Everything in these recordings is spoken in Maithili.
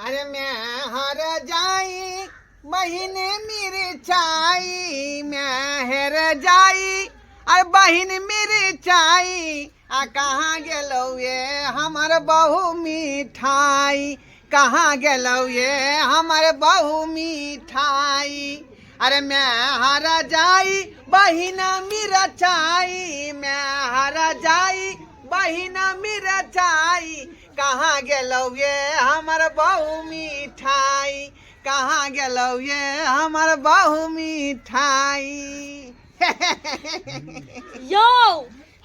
अरे मैं हर जाई बहिन मिरचाई, मैं हेर जाई अरे बहिन मिरचाई, आ कहाँ गेलौ ये हमर बहु मिठाई, कहाँ गेलौ ये हमर बहु मिठाई। अरे मैं हर जाई बहिन मिरचाई, मैं हर जाई बहिन मिरचाई, कहाँ गेलौ ये हमर बहु मिठाई, कहाँ गेलौ ये हमर बहु मिठाई। यौ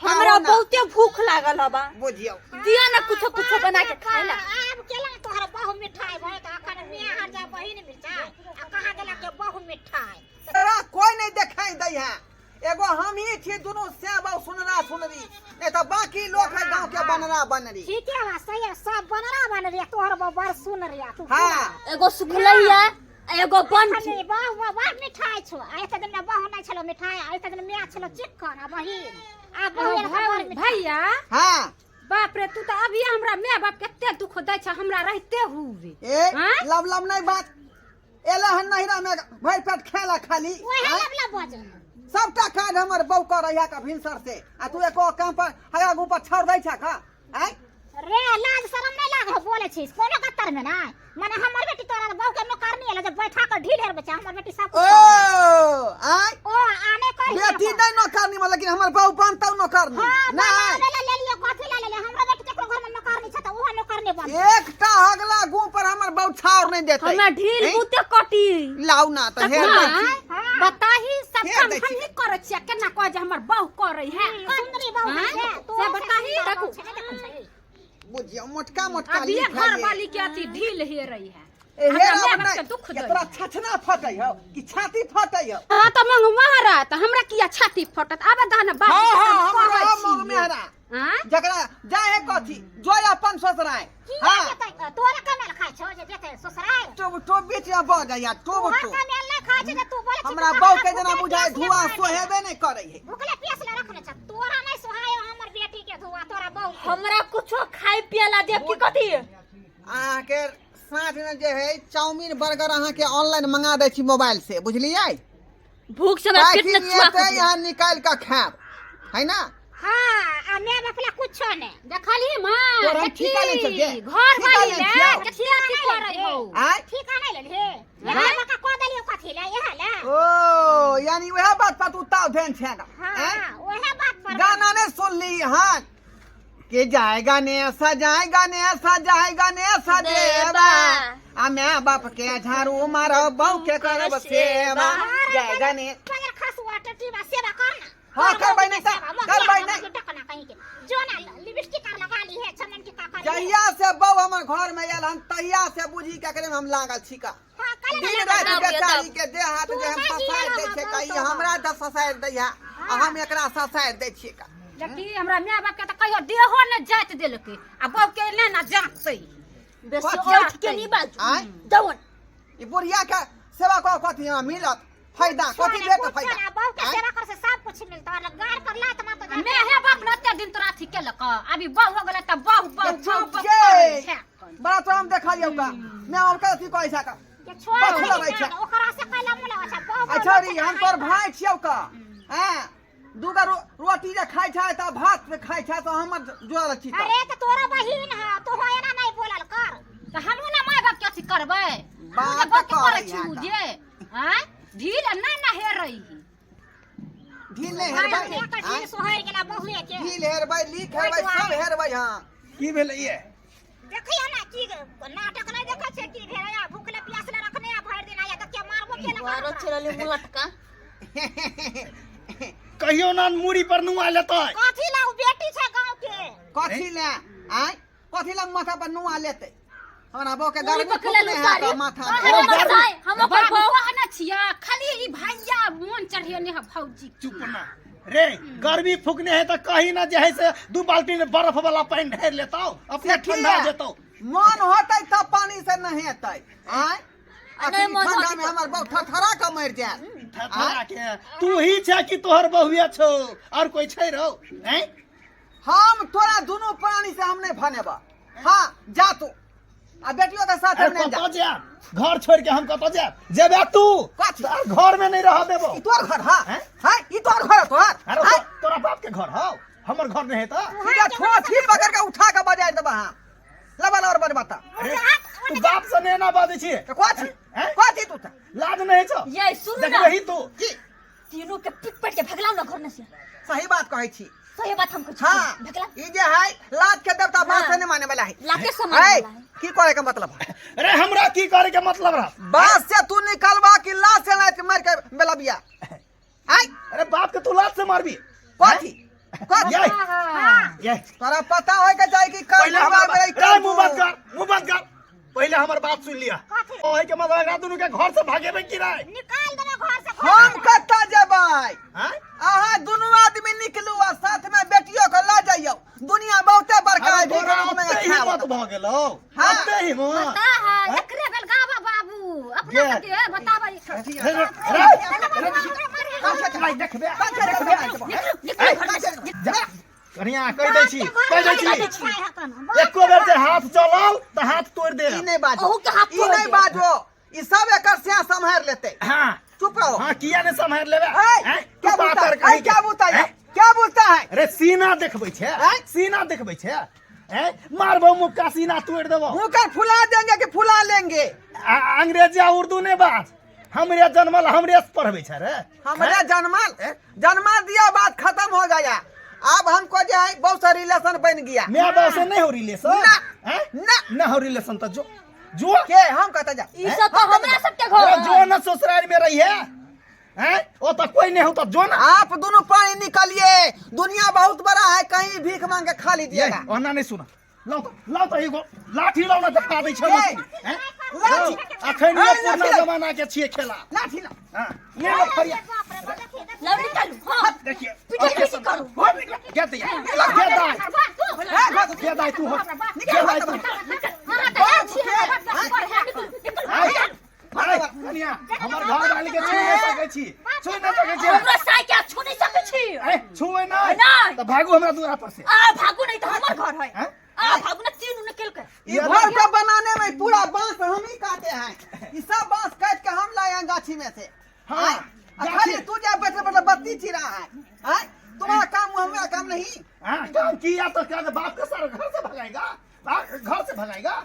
हमरा आहो ना। बहुते भूख लागल हबा। बुझियौ। दिया ना कुछो कुछो बना के खाए ला। आब केला तोहर बहु मिठाई भए त अखन मियाँ हर जा बहिन मिठाई आ कहाँ गेला के बहु मिठाई। तोरा कोई नहीं देखाई दै है, एगो हम ही छी दुनू सेब और सुनरा सुनरी, नहीं तो बाकी लोग है गांव के बनरा बनरी। ठीक है बा, सही है, सब बनरा बनरी तोहर बहु बड़ सुन रिया तू। हाँ। एगो सुखलैया आ एगो बंठी। अरे बहु बहु बड़ मिठाई छो, आ एते दिन में बहु नहीं छलो मिठाई, आ एते दिन मियाँ छलो चिक्कन आ बहिन आ बहु एल बड़ मिठाई। भैया। हाँ। बाप रे, तू तो अभी हमरा my बाप कते दुख दै छ हमरा रहते हुए। ए, हाँ? लब लब नहीं बात एला हन नहिरा में भरि पेट खेला खाली। ओहे हाँ? लब लब बजे। सबटा काज हमर बहू कर रहिया का भिनसर से, आ तू एको काम पर हगा गु पर छोड़ दै छ का? आय? रे लाज शरम नहीं लाग हो बोले छिस कोनो गत्तर में ना, माने हमर बेटी तोरा बहू के नौकरनी एला जे बैठा के ढील हेर बच्चा हमर बेटी सब ओ, कुछ कर। आय? ओ, आने कर ही बेटी अपन। नहीं नौकरनी में, लेकिन हमर बहू बनतौ नौकरनी। हाँ, नहीं। बनावे ला ले लियो, कथी ला ले लियो? हमरा बेटी केकरो घर में नौकरनी छै त ओहो नौकरनी बनतै। एकटा हगला गु पर हमर बहू छाउर नहीं देतै। हमरा ढील हैं? बहुते कटी। लाउ ना त हेर हाँ? दै छी। हाँ। बताही सब हेर काम दै छी। हम ही करै छियै, केना कहै जे हमर बहू करै है? सुंदरी बहू हाँ? है, तू से बताही। सुंदर बहू छै, नहीं देखै छी। बुझियौ मोटका मोटका अभी लिख घर है। वाली के अथी ढील हे रही है। ए, हमरा हेर my अब बाप के नहीं, दुख के दै तोरा है। छछना फटै हौ कि छाती फटै हौ? हाँ तो मंग महारा त हमरा किया छाती फटत? आबे दहन बाप हाँ, के हाँ, हम हमरा कहै मंग छियै। मेहरा। हाँ? जकरा जाए कथी जोय अपन ससुराय। किया हाँ। जेतै? तोरा कमेल खाइ छौ जे जेतै ससुराय? टोब टोब बीच में बह जाइया, टोब तोहर टोब। कमेल नहि खाइ छौ जे तू बोलै छी, हमरा तू बहू के भूखले जेना बुझाय प्यासले धुआं मरै छै। सोहेबे नहि करै है। भूखले प्यासले रखने छ, तोरा नहि सोहाय हमर बेटी के धुआं, तोरा बहू के। हमरा कुछो खाय पिए ला देब की कथी? अहाँके साँझ में जे है चाउमीन बर्गर अहाँके ऑनलाइन मंगा दै छी मोबाइल से, बुझलियै? भूख से हमरा पेट पैकिंग में चुआ एतै यहाँ निकालि कऽ खायब है ना? हाँ, आ my बाप ला कुछो नहि। देखली माँ, तोरा हम देखी, ठीका ले चल गे। घर ठीका वाली ले ले, छियौ। कते अथी करै हौ। आँय? ठीका नहि लेलही? इएह लऽ कऽ कऽ देलियौ कथी ले, इएह ले। ओ यानी वएह बात पर तू ताव देन छै ना? हाँ, आँय? हाँ, ओहे बात पर। गाना ने सुनली हाँ कि जाएगा ने सजाएगा ने सजाएगा ने सजेबा, आ my बाप के झाड़ू मारो बहू के करब सेवा, जाएगा ने। पजर खसुआ टटीबा सेवा कर ना। हाँ, कर करबै नहि तऽ, सेवा, मगिया, करबै नहि। मगिया टकना कहीं के। जो ना लिपस्टिक आर लगा ली है, चमन की का कर ली है। जहिया से बहू हमर घर में आयल हन तहिया से बुझी के एकरे में हम लागल छी का। हाँ, कल दिन ना राति लागल। बेचारी के देह हाथ तू जे हम नहि ससारि जियल दै छै हँ, का, ई बहुत हमरा तऽ ससारि दै है आ हम एकरा ससारि दै छियै का। देखी हमरा my बाप के तऽ कहियो देहो ने जाइत देलकै, आ बहू के एले ना जाँतै। बेसी कथी ऐठ के नहीं बाजू। आँय? दौन। ई बुढ़िया के सेवा कऽ कथी हमरा मिलत फायदा? कथी ना, भेट कुछो फायदा? ना, बहू के आँय? सेवा कर से सब कुछ मिलता और गार कर लात मार तो आ my हे बाप ने एते दिन तोरा अथी केलक, अभी बहू हो गेलै तऽ बहू बहू के बहू चुप बहू के। करै छै। बड़ा तोरा हम देखलियौ का मैं और कथी कहै छै का? के छोड़ बखला दे रहै छै। ना, ओकरा से कैला मुला अच्छा बहू बहू अच्छा रे, लोग हम तोर भाई छियौ का। हैं? दूगो रोटी जे खाइ छै तऽ भात जे खाइ छै तऽ हमर जोड़ल छी तऽ। अरे तऽ तोरा बहिन है, तू हो एना नहीं बोलल कर। तऽ हमहूँ ने my बाप के अथी करबै। बात हमहूँ ने बहू के करै करै छी है का। जे, आँय? ढील ना ना हेर रही। ढील नहि हेरबै। एकर ढील आँय? सोहरि गेला बहुए के। ढील हेरबै, लीक हेरबै, सब हेरबै। हाँ। की भेलै ये? देखियो ना की नाटक नहीं देखै छै की भेलै आ भूखले प्यासले रखने आ भरि दिन आया तऽ के मारबो केलक बारो हमरा। चलले मुलटका। कहियो ना मूड़ी पर नुआ लेतै। कथी ला उ बेटी छै गांव के। कथी ले? आँय? कथी ले माथा पर नुआ लेतै? हमरा बहू के मूड़ी गर्मी पर खेलल फुकने है साड़ी। तऽ माथा अहाँ पर। हमर साय, हम ओकर बाप बहू। कहने छियै, खाली ई भैया मोन चढ़ेने है भौजी के। चुप ना रे, गर्मी फूकने है तऽ कही ना जे है से दू बाल्टी में बर्फ वाला पानि ढारि लेतौ, अपने से ठंडा किया? जेतौ। मन होतै तब पानी से नहेतै। आँय? नहि अखनी मन ठंडा होतै में हमर बहू थरथरा कऽ मरि जायत। थरथरा के तू ही छै कि तोहर बहुए छौ और कोई छै रौ? हैं? हम तोरा दुनू प्राणी से हम नहीं भनेबा। हाँ जा तू। आ बेटियों के साथ अरे हम नहीं कतऽ जाब। जायब घर छोड़ के हम कतऽ जायब जेबे तू कथी? तार घर में नहीं रह देबो ई तोहर घर हा हैं? हैं ई तोहर घर तोहर अरे हैं? तोरा बाप के घर हौ हमर घर नहीं है तो सीधा ठोठी पकड़ के उठा के बजाय देबा हां लबल और बनबता अरे तू बाप से नहीं ना बाजै छी तो कथी हैं? कथी तू त लाज नहीं छौ ये सुन ना देखबही तू की तीनों के पिट पिट के भगलाउ ना घर में से सही बात कहै छी सही बात हम कुछ हाँ भगला ई जे है लात के देवता बात से हाँ। नहीं माने वाला है लाते से माने है वाला है। की करे के मतलब है अरे हमरा की करे के मतलब रहा बात से तू निकलबा कि लात से लात मार के बेलबिया आय अरे बाप के तू लात से मारबी कथी कथी ये ये तोरा पता होय के चाही कि कल पहले हमर मेरे बात अरे मुंह बंद कर मुंह बंद कर पहले हमर बात सुन लिया कथी? ओहे के मतलब एकरा दुनू के घर से भागेबे की राय निकाल देबे घर से हम कतऽ जेबै हां अहाँ दुनू आदमी निकलू आ साथ में बेटियो के लऽ जइयौ दुनिया बहुते बड़का अरे है तोरा भीख ओते में हिम्मत भऽ गेलौ हाँ। ओते हिम्मत बता है एकरे बेलगावा बाबू अपना गे। सबके बताबै रे रे रे देखबे निकलू घर से जा कनिया कहि दै छी कहि दै छी एको बेर जे हाथ चलल तऽ हाथ तोड़ि दे ई नहि बाजो अहू के हाथ ई तोड़ि नहि देब। बाजो ई सब एकर स्याह सम्हारि लेतै हाँ चुप रहो हाँ किया ने सम्हारि लेबे ऐ, हैं? क्या तू बुझता पातर है कहीं ऐ, क्या के। बुझता है हैं? क्या बुझता है अरे सीना देखबै छै हैं? सीना देखबै छै हैं? मारबो मुक्का सीना तोड़ि देबो मुंह कर फुला देंगे कि फुला लेंगे अंग्रेजी आ उर्दू नहि बाज हमरे जन्मल हमरे से पढ़बै छै रे हमरे जन्मल जन्मा दिया बात खत्म हो गया अब हमको जो है बहुत सा रिलेशन बन गया माय बाप से नहीं हो रिलेशन ना। हैं? ना। ना हो रिलेशन तो जो जो के हम कहते जा ई सब तो हमरा सबके घर अरे जो ना ससुराल में रही है हैं ओ तो कोई नहीं हो तो जो ना आप दोनों पानी निकलिए दुनिया बहुत बड़ा है कहीं भीख मांग के खा लीजिएगा ओना नहीं सुना लाउ तो लाउ तो एगो लाठी लाउ ना देखा दै छै ए, हैं? लाठी। अखन ए, ये लाठी पुरना लाउ। जमाना के छियै खेला लाठी ला हां ले लो फरिया लाउ निकालू हां देखिए पीछे पीछे करू। के दिया के दाई के दाई तू हो के दाई तू अहाँ तऽ आयल छी हमरा घर पर, निकलू निकलू आय आय कनिया हमर घर वाली के छू नहीं सकै छी छू नहीं सकै छी हमरा साइकिल छू नहीं सकै छी ए छुबै नहीं नहीं। तऽ भागू हमरा दुआरा पर से आ भागू नहीं तो हमर घर है हैं? आ भागू ना तीनू निकल के ये घर को बनाने में पूरा बांस हम ही काटे हैं ये सब बांस काट के हम लाए हैं गाछी में से हाँ, आय? आ गाछी। खाली तू जा बैठे बैठे बत्ती चिरा है आय? तुम्हारा काम हुआ हमारा काम नहीं हाँ काम किया तो क्या बाप के सर घर से भगाएगा बाप घर से भगाएगा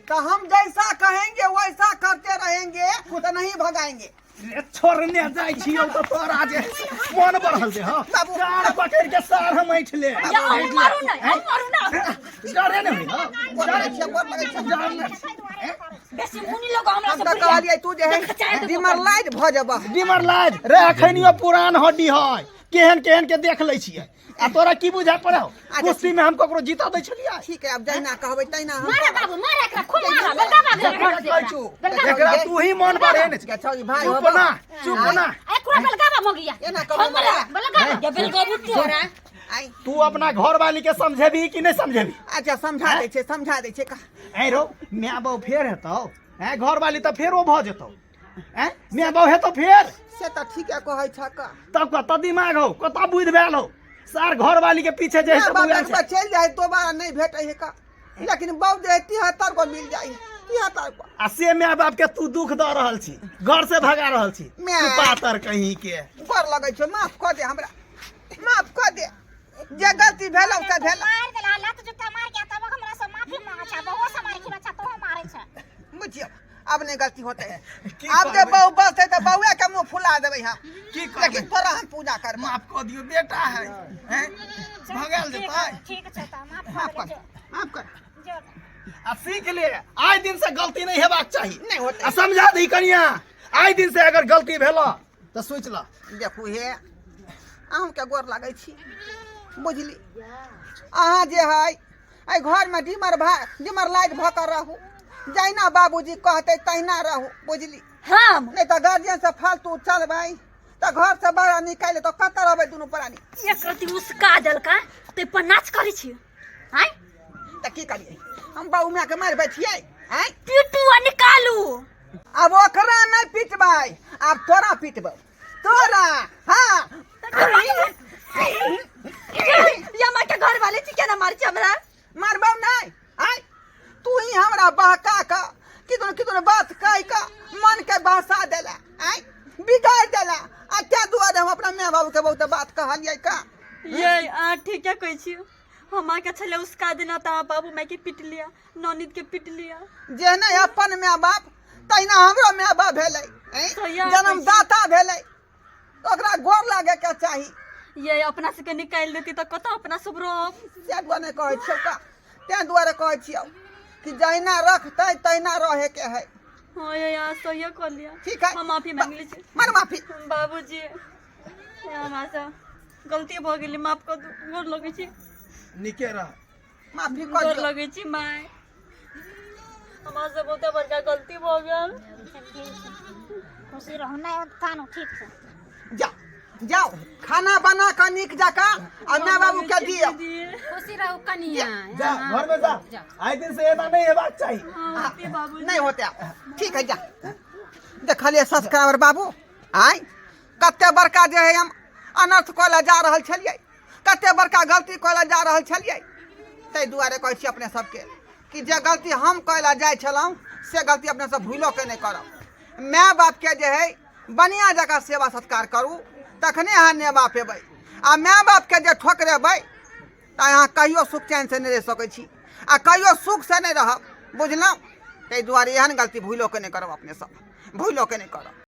तो हम जैसा कहेंगे वैसा करते रहेंगे तो नहीं भगाएंगे रे छोड़ने जाइ छियौ तऽ तोरा जे मन बढ़ल जे हँ बाबू। गाड़ पकड़ि के सार हम ऐठ ले या हम मारू नहीं हम मारू ना डरे नहि होइ हँ गोर लगै छियै, गोर लगै छियै। डर नहि बेसी मुनी लोग हमरा हम सब तऽ कहलियै तू जे देखा चाहे है तो डिमरलाइज भऽ जेबह डिमरलाज रे अखनियो पुरान हड्डी है केहन केहन के देख लै छियै आ तोरा की बुझाय पड़ौ कुश्ती में हम ककरो जीता दै छलियै ठीक है अब जहिना कहबै तहिना हम मारा बाबू मारा एकरा खूब मारा बेलगावा घर से कहै छु एकरा तू ही मन बढ़े ने अच्छा ई भाई चुप ना चुप ना एकरा बेलगावा मगिया एना कहबै हमरा बेलगावा या बेलगाबू तोरा आई तू अपना घर वाली के समझेबी कि नहीं समझेबी अच्छा समझा दै छै समझा दै छै ऐ रो my बाप फेर हेतौ ऐ घर वाली तऽ फेर ओ भऽ जेतौ ऐ my बाप हेतौ फेर से तऽ ठीके कहै छ का तब कतऽ दिमाग हौ कतऽ बुद्धि भेल हौ सार घर वाली के पीछे जे है से बाप बौआयल एक बार छै। चलि जाए दोबारा नहीं भेटै है का लेकिन बाप जे 73 गो मिल जाए 73 गो आ से my बाप के तू दुख दऽ रहल छी घर से भगा रहल छी my. तू पातर कहीं के गोर लगै छौ माफ कऽ दे हमरा माफ कऽ दे जे गलती भेल से भेल मार देला लत जूता मार के तब हमरा से माफी मांगे छै बहुओ से मारे के बच्चा तो मारे छै बुझियौ अब नहीं गलती होते है की अब जे करबै? बहु बसते तऽ बहुए के मुंह फुला देबै हम की करबै? लेकिन तोरा हम पूजा करबै माफ कऽ दियौ बेटा है हैं भगायल जेतै ठीक छै तऽ माफ माफ कऽ कर दे माफ कर जो आ सीख ले आइ दिन से गलती नहीं हेबाक चाही नहीं होतै। आ समझा दी कनिया आइ दिन से अगर गलती भेल तऽ सोचि ल देखू हे अहूँके गोर लागै छी बुझली अहाँ जे है एहि घरमे डिमर भा डिमर लाइट भऽ कऽ रहू जहिना बाबूजी कहतै तहिना रहू बुझली हम नहि तऽ गार्जियन से फालतू चलबै तऽ घर से बाहर निकालि तऽ कतऽ रहबै दुनू प्राणी एक रति उसका देलका ते पर नाच करै छी आय तऽ की करियै हम बाबू मायके मारबै छियै आँय पीटू आ निकालू आब ओकरा नहि पिटबै आब तोरा पिटबै तोरा हाँ या माँ के घर वाले छी केना मारै छी हमरा मारबौ नहि आँय तू ही अहीं हमरा बहका कऽ किदन किदन बात कहि कऽ मनके बहसा देला, आँय बिगाड़ि देला। आ ताहि दुआरे हम अपना माय बाबूके बहुत बात कहलियै का। ये अहाँ ठीके कहै छी। हम अहाँके छलै उसका देना तऽ अहाँ बाबू मायके पीट लिअ, ननद के पीट लिअ। जेहने अपन माय बाप तहिना हमरो माय बाप भेलै, आँय? सहिया कहै छी। जन्मदाता भेलै, ओकरा गोर लागे के चाही। ये अपना सबके निकालि देती तऽ कतऽ अपना सब रहब? से दुआरे नहि कहै छियौ का, ताहि दुआरे कहै छियौ कि जहिना रखतै तहिना रहे के है। हाँ ये यहाँ सहिए कह लिया। ठीक है। हम माफी मांग ली छी। मार माफी। बाबूजी, हमरा से गलती भऽ गेलै, माफ कऽ दू, गोर लगै छी। नीके रह। माफी कऽ गोर दियौ। लगै छी माय, हमरा से बहुते बड़का गलती भऽ गेल। खुशी रहू, नहि कानू, ठीक छै। जा जाओ, खाना बना कऽ नीक जकाँ आ माय बाबू के दियौ। खुशी रहू कनिया। जा, घर में जा। आइ दिन से एना नहीं हेबाक चाही। बाबू नहीं होते आब। ठीक है, जा। देखलियै सब्सक्राइबर बाबू, आय कते बड़का जे है हम अनर्थ कऽ लए जा रहल छलियै, कते बड़का गलती कऽ लए जा रहल छलियै। ताहि दुआरे कहै छी अपने सबके कि जे गलती हम कऽ लए जाइ छलहुँ से गलती अपने सब भूलो के नहि करब। माय बापके जे है बढ़िआँ जकाँ सेवा सत्कार करू, तखने अहाँ नेबा पेबै। आ माय बापके जे ठोकरेबै तऽ अहाँ कहियो सुख चैनसँ नहि रहि सकै छी आ कहियो सुखसँ नहि रहब, बुझलहुँ? ताहि दुआरे एहन गलती भूलो के नहि करब, अपने सब भूलो के नहि करब।